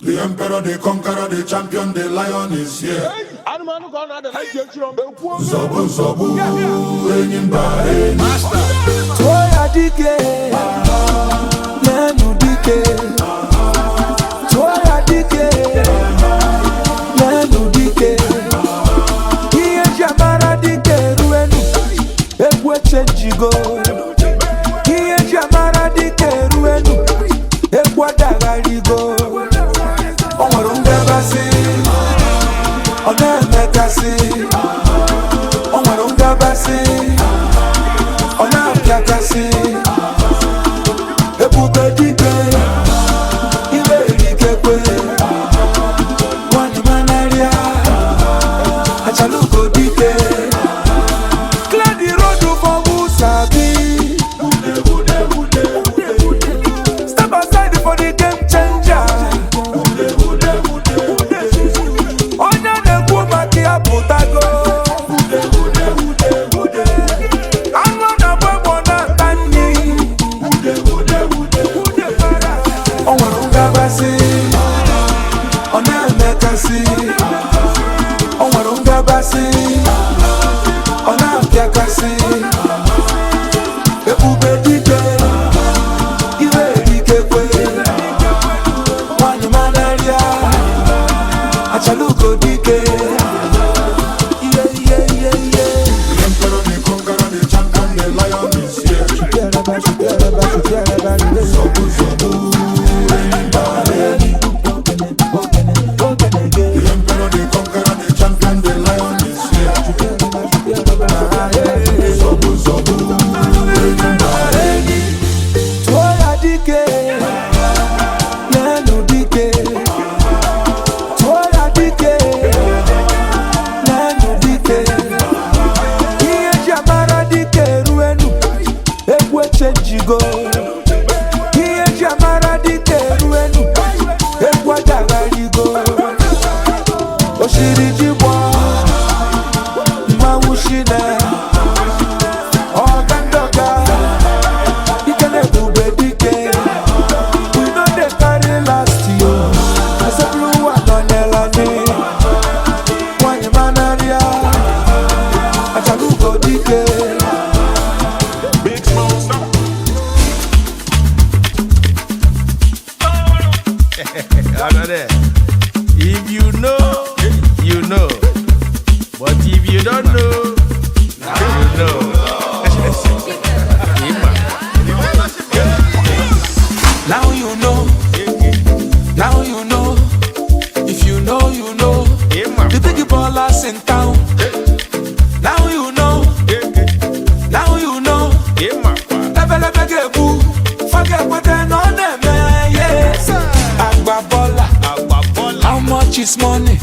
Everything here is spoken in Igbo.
The emperor, the conqueror, the champion, the lion is here. Anụmanụ ka ọ na-ada na ntị echiri ọm ekwu. Nzọbụ nzọbụ, enyi mba enyi. Tụọ ya dike, n'enu dike. Tụọ ya dike, n'enu dike. Ihe eji amara dike eruenu, egwu echenjigo. Ihe eji amara dike eruenu, egwu adagharigo. O nwere ngabasị, ọ na-emekasị. O nwere ngabasị, ọ na-apịakasị. Ebube dike, ibe erikekwe. Nwanyị manarịa, achalugo dike. Clear the road for who sabi. Step aside for the game changer. Onye na-ekwu maka ya pụtago. Anụ na-agba egbo na-ata nri. O nwere ngabasị, ọ na-emekasị. O nwere ngabasị, ọ na-apịakasị. Ebube dike, iwe erikekwe. Nwanyị manarịa, achalugo dike. Iye iye iye iye. The emperor, the conqueror, the champion, the lion is here. Nzọbụ nzọbụ, enyi mba enyi. The emperor, the conqueror, the champion, the lion is here. Nzọbụ nzọbụ, enyi mba enyi. Tụọ ya dike, n'enu dike. Tụọ ya dike, n'enu dike. Ihe eji amara dike eruenu, egwu echenjigo. Ihe eji amara dike eruenu, egwu adagharigo. Oshiri ji gbaa, mmanwụ shine. Ọga ndọga, ike na-ebube dike. We no dey carry last yo. Asepụlụ ụwa nọnyere anyị. Nwanyị manarịa, achalugo dike. Big Smoke. Another. If you know, you know. But if you don't know, you know. Ima. Now you know, now you know. If you know, you know. Ima. The big ballers in town. Now you know, now you know. Ima. Ebelebe ga-egbu, fa ga-ekweta na ọ na-eme, yes. Agba bọla, Agba bọla. how much is money?